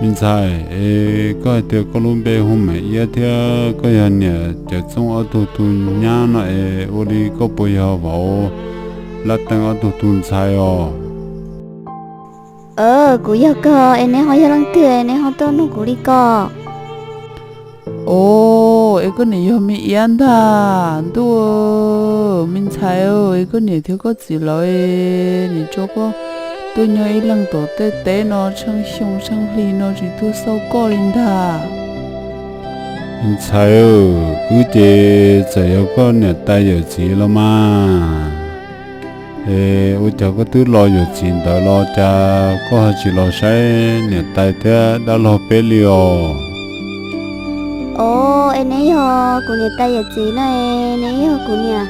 Me ntxhais, es koj hais tias koj lub npe hu Maiv Iab thiab koj yog niam Cawm Txooj ob tug tus nyab no es ua li koj puas yog vauv Laj Teej ob tug tus ntxhais os? Kuv yog kawg, es neb ho yog leej twg es neb ho tuaj nug kuv li ko? Os, es koj niam yog Me Iab ntag ntuj. Me ntxhais, es koj niam thiab koj txiv lawv es nim tso koj tuaj nyob ib leeg tom tej teb no tsheej xyoo tsheej hli no tsis tuaj xauj koj li ntag. Me ntxhais, wb ces txawm yog koj niam tais yawm txiv los mas, es ua cas koj twb los yuav txiv ntawd los cas koj ho tsis los saib niam tais thiab dab laug peb li os? Os, es neb yog kuv niam tais yawm txiv no es neb yog kuv niam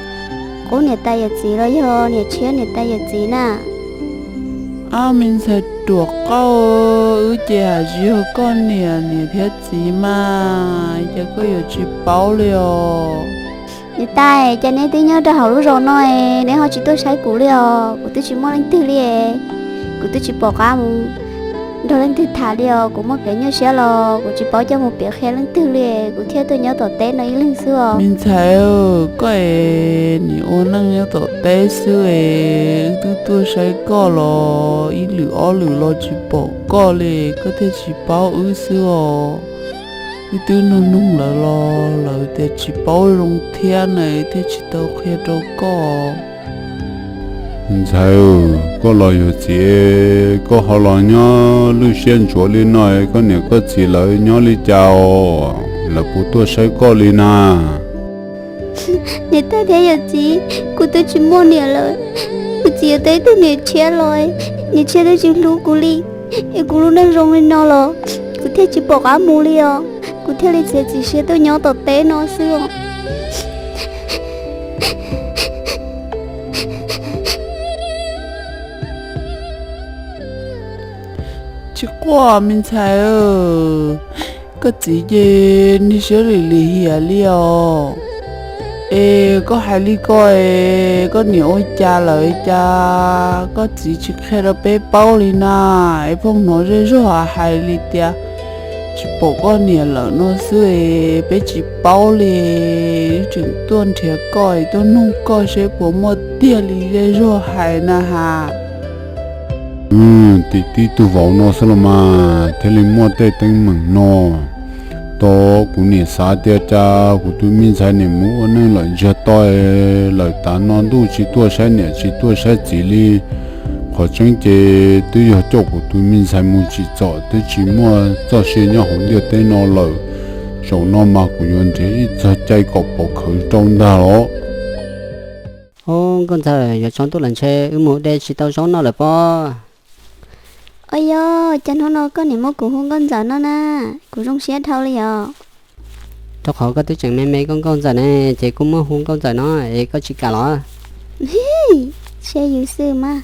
qub niam tais yawm txiv los yog niam tshiab niam tais yawm txiv na? Ab, me ntxhais ruam qauj, wb ces hais tsis yog koj niam niam thiab txiv mas, cas koj yuav tsis paub li os? Niam tais, cas neb twb nyob rau hauv lub zos no es neb ho tsis tuaj saib kuv li os? Kuv twb tsis muaj leej twg li, kuv twb tsis pom qab mus nrog leej twg tham li os. Kuv muaj kev nyuaj siab los kuv tsis paub coj mus piav qhia leej twg li, kuv thiaj tuaj nyob tom teb no ib leeg xwb os. Me ntxhais, koj es nim ua neej nyob tom teb xwb es wb twb tuaj saib koj los ib lwm ob lwm los tsis pom koj li, koj thiaj tsis paub wb xwb os. Wb twb nug nug lawv los lawv tias tsis paub zoo thiab na, thiaj tsis tau qhia rau koj. Ntxhais, koj los yuav txiv, koj ho los nyob lwj siab ntsuav li no, koj niam koj txiv lawv nyob li cas os? Lawv puas tuaj saib koj li na? Niam tais thiab yawm txiv, kuv twb tsis muaj niam lawm. Kuv txiv yuav tau ib tug niam tshiab los, niam tshiab twb tsis hlub kuv li, es kuv lub neej zoo li no los kuv thiaj tsis pom qab mus li os. Kuv thiaj li txiav txim siab tuaj nyob tom teb no xwb os. Tsis quaj me ntxhais, koj txiv ces niag siab lim lim hiam li os. Es koj hais li ko es koj niam ua cas lawm cas koj txiv tsis qhia rau peb paub li na? Es pheej hnov zej zog hais li tias tsis pom koj niam lawm no xwb es peb tsis paub li. Wb tseem tuaj nrhiav koj es tuaj nug koj seb puas muaj tiag li zej zog hais na has. Tim tib tug vauv no xwb los mas thiaj li muaj tej teeb meem no. Tos kuv niam xav tias cas kuv tus me ntxhais niam mus ua neej lawm ntsiag to lawm, tav no ntuj tsis tuaj saib niam tsis tuaj saib txiv li. Qhov tseeb ces twb yog coj kuv tus me ntxhais mus tsim txom twb tsis muaj txoj sia nyob hauv ntiaj teb no lawm. Zaum no mas kuv yuav nrhiav ib txog cai kom pov khawv rau ntag los. Ub, nkauj ntxawm, yuav tsaus ntuj lawm ntshe wb mus de tsis tau zaub noj lawm pob. Ua yog, cas hnub no koj niam muab kuv hu nkauj ntxawm no na, kuv zoo siab dhau li os. Rau qhov koj twb tseem me me koj nkauj ntxawm ne, ces kuj muab hu nkauj ntxawm no es koj tsis kam los? Siab yws xwb mas.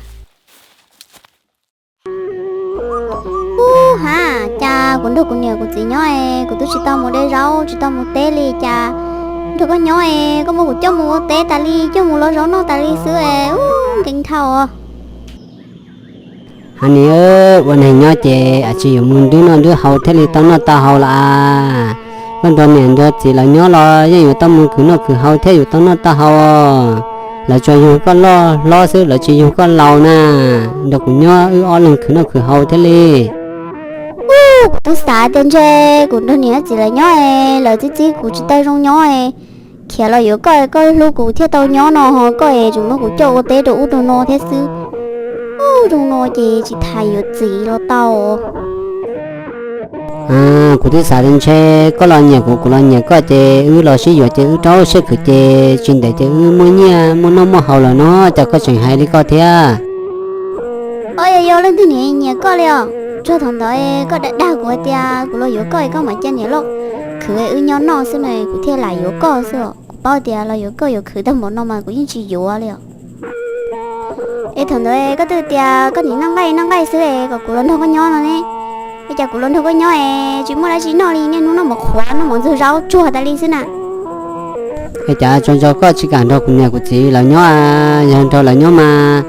Ub ha, cas kuv nrog kuv niam kuv txiv nyob es kuv twb tsis tau mus de zaub tsis tau mus teb li, cas nrog koj nyob es koj muab kuv coj mus ua teb tas li, coj mus lov zaub noj tas li xwb es ub, nkees dhau os. Ha niam, ua neeg nyob ces tsis yuav mus nrhiav noj nrhiav haus thiaj li tau noj tau haus los as. Koj nrog niam nrog txiv lawv nyob los yeej yuav tau mus khwv noj khwv haus thiab yuav tau noj tau haus. Lawv tsuas yug koj loj hlob xwb, lawv tsis yug koj laus na. Nrog kuv nyob wb ob leeg khwv noj khwv haus thiaj li. Ub, kuv twb xav tias ntshe kuv nrog niam txiv lawv nyob es lawv txib txib kuv tsis tau zoo nyob es khiav los yuav koj, koj hlub kuv thiaj tau nyob no ho koj es tseem muab kuv coj ua teb rau ub rau no thiab xwb. Ub, zoo no ces tsis tas yuav txiv los tau. Kuv twb xav tias ntshe koj los nyiam kuv, kuv los nyiam koj ces wb los sib yuav ces wb rau siab khwv ces tsis ntev ces wb muaj nyiaj muaj noj muaj haus lawm no, cas koj tseem hais li ko thiab? Ua yog leej twg niam nyiam koj li os? Txog thaum ntawd koj dag dag kuv tias kuv los yuav koj es koj mam cia niam loj khwv wb nyob noj xwb mas kuv thiaj lam yuav koj xwb os. Kuv paub tias los yuav koj yuav khwv tag npaum no mas kuv yeej tsis yuav li os. Es thaum ntawd koj twb tias koj nim noj nqaij noj nqaij xwb es kom kuv los nrog koj nyob no ne. Es cas kuv los nrog koj nyob es tsis muaj dab tsi noj li, niaj hnub noj mov qhuav noj mov ntxuag zaub tsuag tas li xwb na. Es cas tso ntso koj tsis kam nrog kuv niam kuv txiv lawv nyob? Yog nrog lawv nyob mas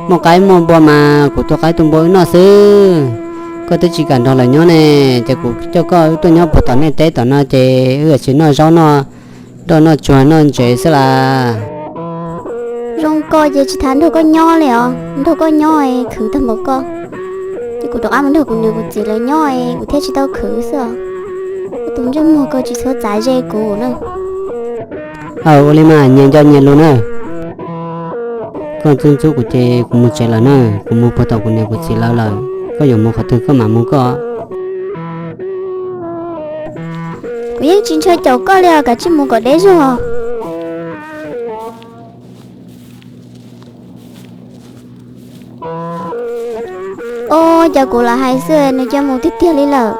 muaj qaib muaj npua mas kuv tua qaib tua npua wb noj xwb. Koj twb tsis kam nrog lawv nyob ne, ces kuv coj koj wb tuaj nyob puag tom nej teb tom no ces wb tsis noj zaub noj nroj noj tsuag noj ntsev xwb las. Zoo koj ces tsis tas nrog koj nyob li os, nrog koj nyob es khwv tag npaum koj. Ces kuv rov qab mus nrog kuv niam kuv txiv lawv nyob es kuv thiaj tsis tau khwv xwb os. Koj tus ntsej muag koj tsis txhob txav ze kuv na. Aw, ua li mas nyias nco nyias lus na. Koj ntxub ntxub kuv ces kuv mus tsev lawm na, kuv mus puag tom kuv niam kuv txiv lawv lawm, koj yuav mus qhov twg koj mam mus koj. Kuv yeej tsis ntshaw caum koj li os, kav tsij mus kom deb zog. Ob, cas kuv lam hais xwb nws cia mus tiag tiag li lawm.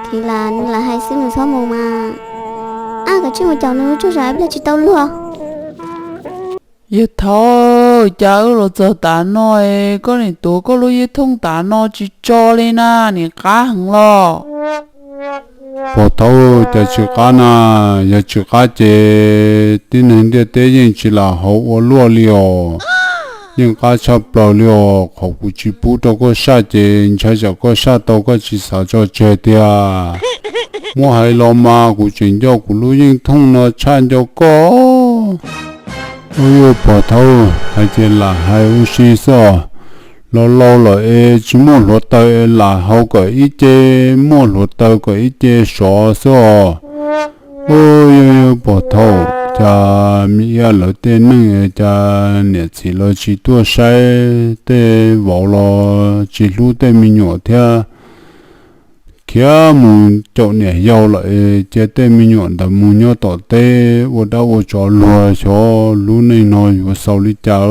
Khiv lam nws lam hais xwb nws txhob mus mas. Ab, kav tsij mus caum nws tsuj zam ib pliag tsis tau luag. Yawg thaub, cas wb los txog tav no es koj nim tuav koj lub yeeb thooj tav no tsis tso li na, nim qab heev los? Pog thaub, cas tsis qab na, yog tsis qab ces tib neeg ntiaj teb yeej tsis lam haus ua luaj li os. Yeej qab tshaj plaws li os, qhov kuv tsis pub rau koj saj ces ntshai tsam koj saj tau koj tsis xav tso tseg tiag. Muab hais los mas kuv tseem nco kuv lub yeeb thooj no tshaj nco koj. Ub, yuav pog thaub, hais ces lam hais ua si xwb os. Los laus lawm es tsis muaj hluav taws es lam haus kom ib ce muaj hluav taws kom ib ce sov xwb os. Ub, yuav pog thaub, cas me iab lawv tej neej cas niam txiv los tsis tuaj saib, tej vauv los tsis hlub tej me nyuam thiab. Khiav mus caum niam yau lawm es cia tej me nyuam ntawd mus nyob tom teb ua dab ua tsov luag, xyov lub neej no yuav xaus li cas,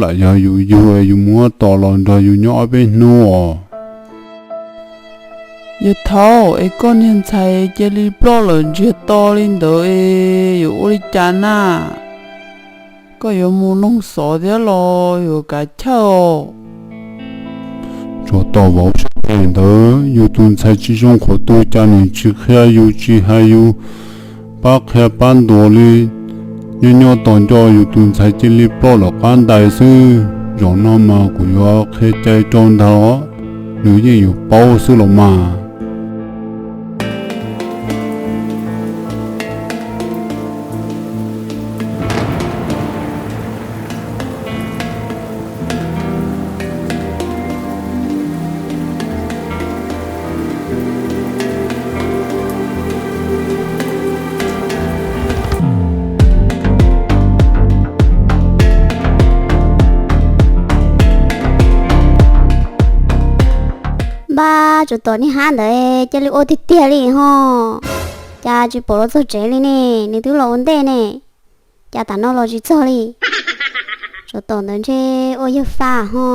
lam yog yus yug yus muab tos los nrog yus nyob ob peb hnub os. Yawg thaub, es koj niag ntxhais cia li ploj lawm ntsiag to li ntawd es yuav ua li cas na? Koj yuav mus noog xov thiab los yuav kav chawj os? Tsov tom vauv sab tes ntawd, yus tus ntxhais tsis zoo qhov twg cas nws tsis qhia yus tsis hais yus, pab qhia pab ntuas li. Nyob nyob tos nco yus tus ntxhais cia li ploj lawm qab ntais xwb. Zaum no mas kuv yuav qhia cai rau ntag, nws yeej yuav paub xwb los mas. Npab, tsov tom niag hab ntawd cia li ua tiag tiag li ho. Cas tsis pom los txog tsev li ne, nws twb los ua ntej ne. Cas tam no los tsis txog li? Tsov tom ntawd ntshe ua yawg fa ho.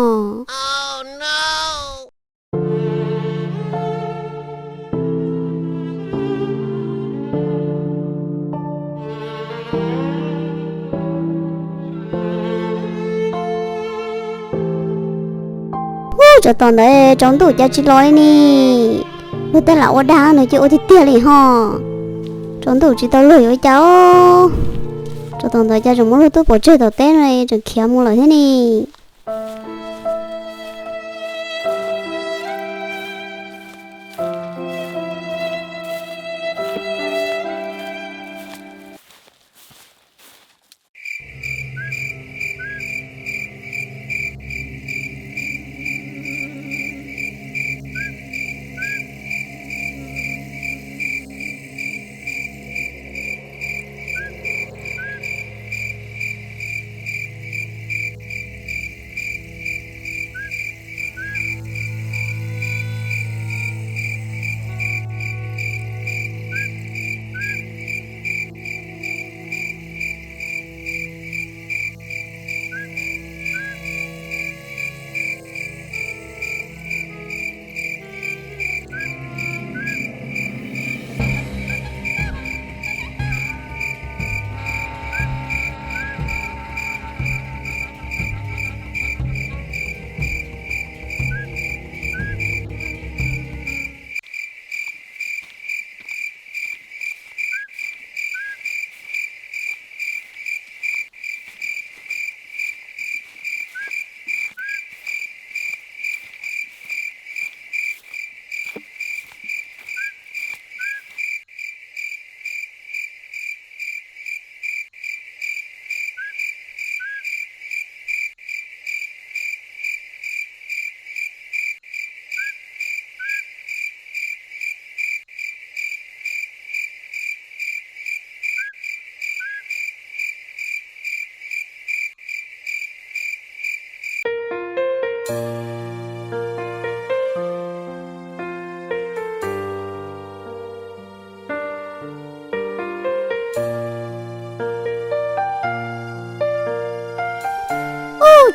Ub, tsov tom ntawd tsaus ntuj cas tsis los li ne. Luag tej lam ua dag nws cia ua tiag tiag li ho. Tsaus ntuj tsis tau luag yuav cas. Tsov tom ntawd cas tseem muab luag tub pov tseg tom teb no tseem khiav mus lawm thiab ne.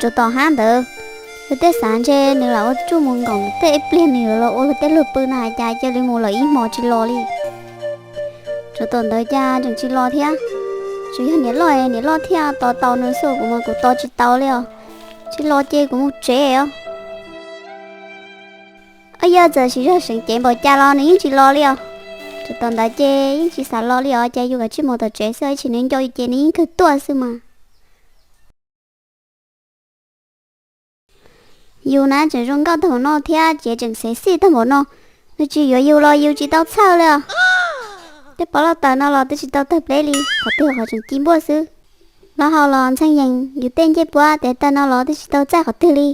Tsov tom hab ntawd, luag tej xav ntshe nws lam ua tsuj mus nkaum tej ib pliag nws yuav los ua luag tej luag pw na, cas cia li mus lawm ib hmos tsis los li. Tsov tom ntawd cas tseem tsis los thiab. Tsuas yog niam loj, niam loj thiaj tos tau nws xwb, kuv mas kuv tos tsis tau li os. Tsis los ces kuv mus tsev os. Ab, yog txawm siv zog seev cev npaum cas los nws yeej tsis los li os. Tsov tom ntawd ces yeej tsis xav los li os, ces yus kav tsij mus tom tsev xwb, ib tsam nws nco yus ces nws yeej kawg tuaj xwb mas. Yus na tseem zoo nkauj tag npaum no thiab ces tseem xev xij tag npaum no, nws tsis yuav yus los yus tsis tau txhawj li os. Tej pov loj taws no los twb tsis tau tawg pleb li, qhov twg qhov tseem ci npuaj xwb. Los haus los ntxhee yees, yus tej ncej puab tes taw no los twb tsis tau txaij qhov twg li.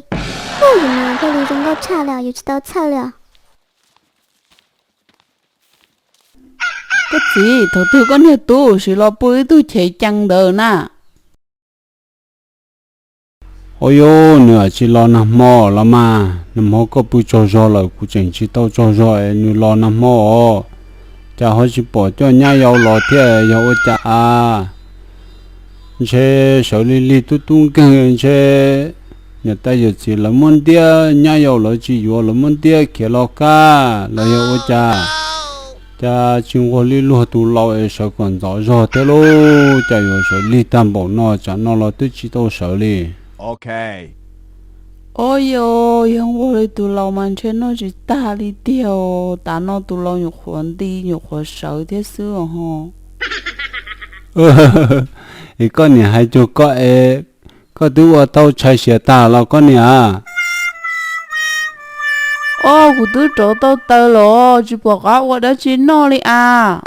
Ub, yus mas thiaj li zoo nkauj tshaj li os, yus tsis tau txhawj li os. Koj txiv, thaum twg koj niag tub sim los pw ib tug chev cees ntawd na? Ua yuav nws tsis los nag hmo los mas, nag hmo koj pw tsaug zog lawm kuv tseem tsis tau tsaug zog es nws los nag hmo os. Cas ho tsis pom coj nyab yau los thiab, yog ua cas a? Ntshe sawv lig lig tub tub nkeeg ntshe niam tais yawm txiv lawv muab ntiab, nyab yau lawv tsis yuav lawv muab ntiab khiav los kab los yog ua cas? Cas tsis nquag li luag tus laus es sawv kom ntxov zog thiab lauj, cas yuav sawv lig tag npaum no, tsam no los twb tsis tau sawv li. Ua yog, yog nquag li tus laus mas ntshe noj tsis tag li tiag, tas no tus laus nyuam qhuav nti nyuam qhuav sawv thiab xwb os ho. Es koj niam hais cuag koj es, koj twb ua tau tshais siav tag los koj niam? Os, kuv twb rauv tau taws los tsis pom qab ua dab tsi noj li as.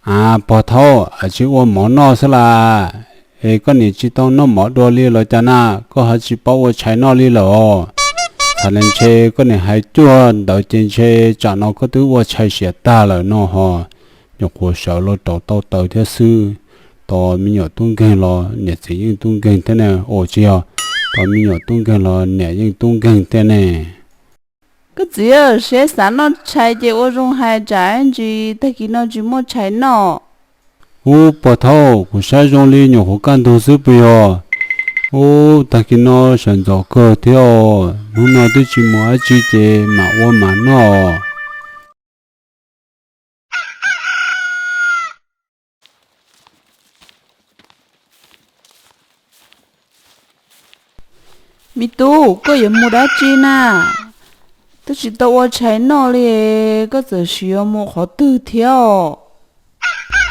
A, pog thaub, tsis ua mov noj xwb las. Es koj niam tsis tau noj mov dua li los cas na, koj ho tsis paub ua tshais noj li lawm os? Txhais li ntshe koj niam hais cuag ntawd ces ntshe tsam no koj twb ua tshais siav tag lawm no ho. Nyuam qhuav sawv los rauv tau taws thiab xwb. Tos me nyuam tub nkeeg los niam txiv yeej tub nkeeg thiab ne, ua tsis yog, tos me nyuam tub nkeeg los niam yeej tub nkeeg thiab ne. Koj txiv, seb xav noj tshais ces ua zoo hais, tsam ib ntsis tag kis no tsis muaj tshais noj. Ub, pog thaub, kuv saib zoo li nyuam qhuav kaj ntug xwb puas yog? Ub, tag kis no sawv ntxov kawg thiab os, hnub no twb tsis mus dab tsi ces mam ua mam noj. Me tub, koj yuav mus dab tsi na? Twb tsis tau ua tshais noj li, koj txawm sis yuav mus qhov twg thiab os?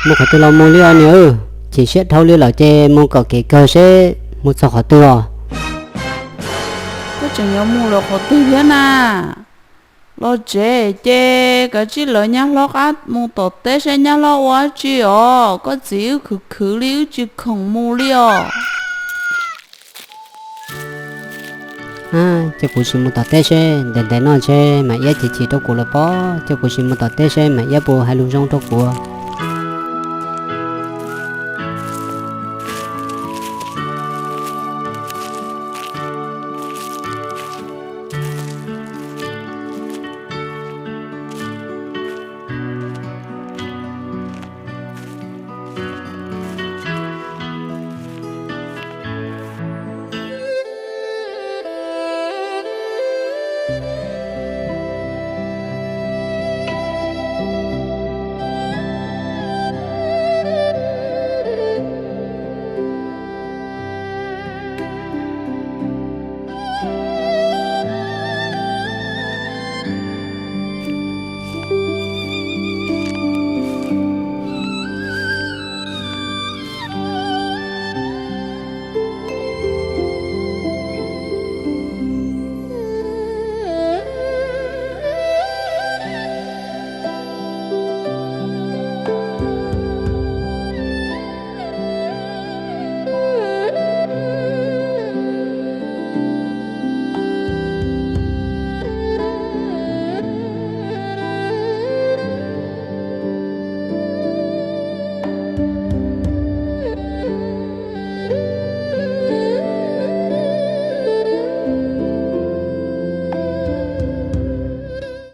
Mus qhov twg los mus li os niam, chim siab dhau li lawm ces mus kom kev kawg seb mus txog qhov twg os. Koj tseem yuav mus lawm qhov twg thiab na? Los tsev ces kav tsij lawv nyab hlob qab mus tom teb seb nyab hlob ua dab tsi os, koj txiv wb khwv khwv li wb tsis khoom mus li os. Cia kuv sim mus tom teb seb, ntev ntev no ntshe Mam Iab chim chim rau kuv lawm pob, cia kuv sim mus tom teb seb Mam Iab puas hais lus zoo rau kuv.